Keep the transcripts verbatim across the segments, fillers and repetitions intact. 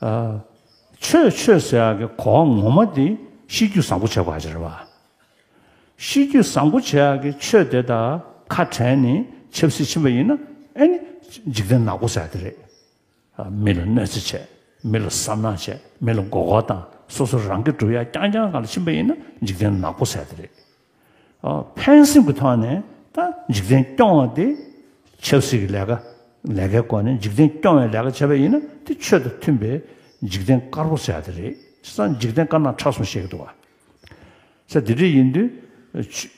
ཨ། ཆོས་ཆོས་ཟེར་ཡག་གི་གོ་བ་ངོ་མ་དེ་ཤེས་རྒྱུད་བཟང་པོ་བྱེད་དགོས་ཡག་ཅིག་རེད་བ། ཤེས་རྒྱུད་བཟང་པོ་བྱེད་ཡག་གི་ཆོས་དེ་དང་ཁ་བྲལ་ནས་ཆབ་སྲིད་ཕྱིན་པ་ཡིན་ན་ཨེ་ནི་འཇིག་རྟེན་ནག་པོ་ཟེར་ཡག་དེ་རེད། ཨ། མི་ལ་གནོད་འཚེ་བྱས། མི་ལ་བསམ་ནག་བྱས། མི་ལ་མགོ་སྐོར་བཏང་། སོ་སོ་རང་གིས་སྒྲུབ་ཡག་རྐྱང་རྐྱང་སྒང་ལ་ཕྱིན་པ་ཡིན་ན་འཇིག་རྟེན་ནག་པོ་ཟེར་ཡག་དེ་རེད། ཨ། ཕན་སེམས་ཀྱི་ཐོག་ནས་ད་འཇིག་རྟེན་སྐྱོང་བ་དེ་ཆབ་སྲིད་ཀྱི་ལས་ཀ་ལས་ཀའི་སྒོ་ནས་འཇིག་རྟེན་སྐྱོང་བའི་ལས་ཀ་བྱས་པ་ཡིན་ན་དེ་ཆོས་དང་མཐུན་པའི་འཇིག་རྟེན་དཀར་པོ་ཟེར་ཡག་དེ་རེད། བྱས་ཙང་འཇིག་རྟེན་དཀར་ནག་ཕྲ་གསུམ་བཤད་ཀྱི་འདུག་བ། ས་དེ་འདྲ་ཡིན་དུས་ཆོས་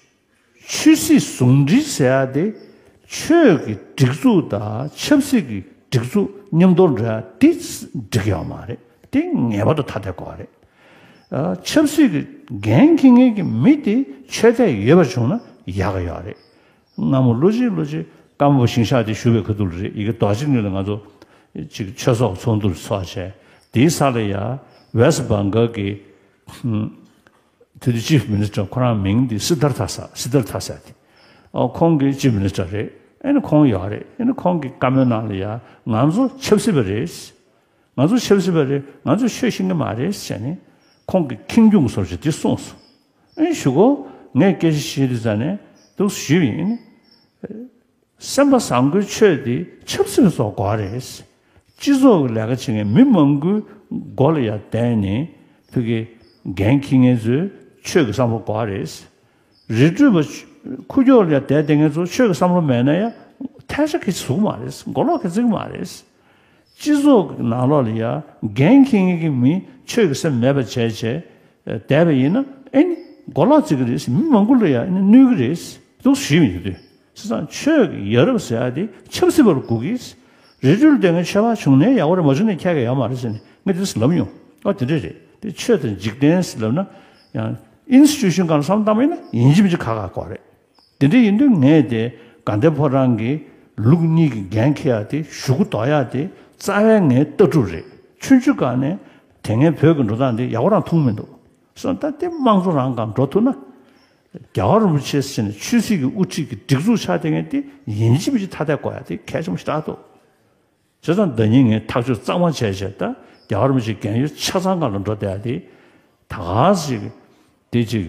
ཆོས་སྲིད་ཟུང་འབྲེལ་ཟེར་ཡག་དེ་ཆོས་ཀྱི་སྒྲིག་འཛུགས་དང་ཆབ་སྲིད་ཀྱི་སྒྲིག་འཛུགས་མཉམ་དུ་འགྲོ་ཡག་དེ་འགྲིག་ཡོད་མ་རེད། དེ་ངེས་པར་དུ་ཐ་དད་དགོས་པ་རེད། ཨ། ཆབ་སྲིད་ཀྱི་འགན་འཁྱེར་མཁན་གྱི་མི་དེ་ཆོས་དད་ཡོད་པ་བྱུང་ན་ཡག་གི་ཡོད་རེད། སྔ་མོ་ལོ་གཅིག་ལོ་གཅིག་ཀརྨ་པ་ཞིང་གཤེགས་དེ་བཞུགས་པའི་ཁ་ཐུག་ལ་རེད། ཡ་གི་རྡོ་རྗེ་གླིང་ལ་ང་ཚོ་ཅིག་ཆོས་ཚོགས་ཚོགས་འདུ་ཚོགས་བྱས། དེའི་ས་ལ་ཡ་ཝེ་སི་བྷང་གལ་གྱི་དེ་དུས་ཅིབ་མི་ནི་སི་ཊར། ཁོ་རང་མིང་དེ་སི་དར་ཐ་ས་སི་དར་ཐ་ས་དེ། ཨོ། ཁོང་གི་ཅིབ་མི་ནི་སི་ཊར་རེད། ཨེ་ནི་ཁོང་ཡོད་རེད། ཨེ་ནི་ཁོང་གི་བཀའ་མོལ་ནང་ལ་ཡ་ང་ཚོ་ཆབ་སྲིད་པ་རེད། ང་ཚོ་ཆབ་སྲིད་པ་རེད། ང་ཚོས་ཆོས་ཤེས་ཀྱི་མ་རེད་ཟེར་ནས་ཁོང་གིས་ཁེངས་སྐྱུང་བཟོ་འདྲ་དེ་གསུངས་སོང་། ཨེ་གཞུག་གུ་ངས་སྐད་ཆ་བཤད་དུས་ཙ་ནས་འདུག་ཞུས་པ་ཡིན། སེམས་པ་བཟང་པོའི་ཆོས་དེ་ཆབ་སྲིད་པ་ཚོ་དགོས་རེད། སྤྱི་ཚོགས་ཀྱི་ལས་ཀ་བྱེད་མཁན་མི་མང་པོའི་མགོ་ལ་ཡར་བསྡད་ནས་ཕ་གི་འགན་འཁྱེར་མཁན་ཚོས་ཆོས་ཀྱི་བསམ་བློ་དགོས་རེད། རི་ཁྲོད་པ་ཁུག་ཀྱོག་ལ་ཡར་བསྡད་བསྡད་མཁན་ཚོ་ཆོས་ཀྱི་བསམ་བློ་མེད་ན་ཡང་ཐལ་ཆ་གི་ཟུག་མ་རེད། མགོ་ལོག་གི་ཚིག་མ་རེད། སྤྱི་ཚོགས་ཀྱི་ནང་ལོགས་ལ་ཡ་འགན་འཁྱེར་མཁན་གྱི་མི་ཆོས་ཀྱི་སེམས་མེད་པ་བྱས་བྱས་བསྡད་པ་ཡིན་ན་ཨེ་ནི་མགོ་ལོག་བརྩི་གི་རེད། མི་མང་པོ་ལ་ཡ་ཨེ་ནི་གནོད་གི་རེད་འདུག་ཞུས་མི་འདུག་དུས། བྱས་ཙང་ཆོས་ཀྱི་ཡ་རབས་ཟེར་ཡ་དེ་ཆབ་སྲིད་པ་ལ་དགོས་ཀྱི། རི་ཁྲོད་ལ་བསྡད་མཁན་ཆོས་པ་བྱུང་ནའི་ཡག་པོ་རེད། མ་བྱུང་ནའི་ཁྱད་ཀྱི་ཡོད་མ་རེད་ཟེར་ནས་ངས་དེ་ལབ་མྱོང་། ཨ། དེ་འདྲ་རེད། དེ་ཆོས་དང་འཇིག་རྟེན་ཟེར་ལབ་ན་ཡང་ཨིན་སི་ཊི་ཊུ་ཤན་སྒང་ལ་བསམ་བློ་བཏང་བ་ཡིན་ན་ཡིན་གཅིག་མིན་གཅིག་ཁག་ཁག་དགོས་རེད། དེ་འདྲ་ཡིན་དུས་ངས་དེ་དགའ་ལྡན་ཕོ་བྲང་གི་ལུགས་གཉིས་ཀྱི་འགན་འཁྱེར་ཡག་དེ་གཞུག་གུ་འདོགས་ཡག་དེ་རྩ་བའི་ངའི་ལྟ་གྲུབ་རེད། ཆུང་ཆུང་སྒང་ནས་དེ་སྔའི་བོད་ཀྱི་འགྲོ་སྟངས་དེ་ཡག་པོ་རང་མཐོང་མི་འདུག་བསམ། ད་དེ་དམངས་གཙོ་རང་སྒང་འགྲོ་ཐུབ་ན། རྒྱལ་བ་རིན་པོ་ཆེ་ཟེར་ནས་ཆོས་སྲིད་ཀྱི་དབུ་ཁྲིད་ཀྱི་སྒྲིག་འཛུགས་ཆགས་བསྡད་མཁན་དེ་ཡིན་གཅིག་མིན་གཅིག་ཐ་དད་དགོས་ཡག་དེ་གལ་ཆེན་པོ་ཞེ་དྲག་འདུག་བྱས་ཙང་ཟླ་ཉིན་ངས་ཐག་གཅོད་གཙང་མ་བྱས་བྱས། ད་རྒྱལ་བ་རིན་པོ་ཆེ་རྒན་ཡོལ་ཆ་ཚང་སྒང་ལ་འགྲོ་བསྡད་ཡག་དེ་ད་ག་ཟིག་དེ་ཅིག་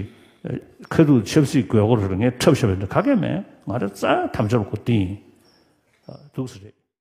ཁ་ཐུག་ཆབ་སྲིད་དགོས་མཁོ་རེད། ངས་འཁྲབ་བཞག་པ་འདི་ག་གེ་མེད། ང་རང་རྩ་བའི་དམ་བཅའ་ལ་གོ་བསྟུན་ཡིན། འདུག་ས་རེད།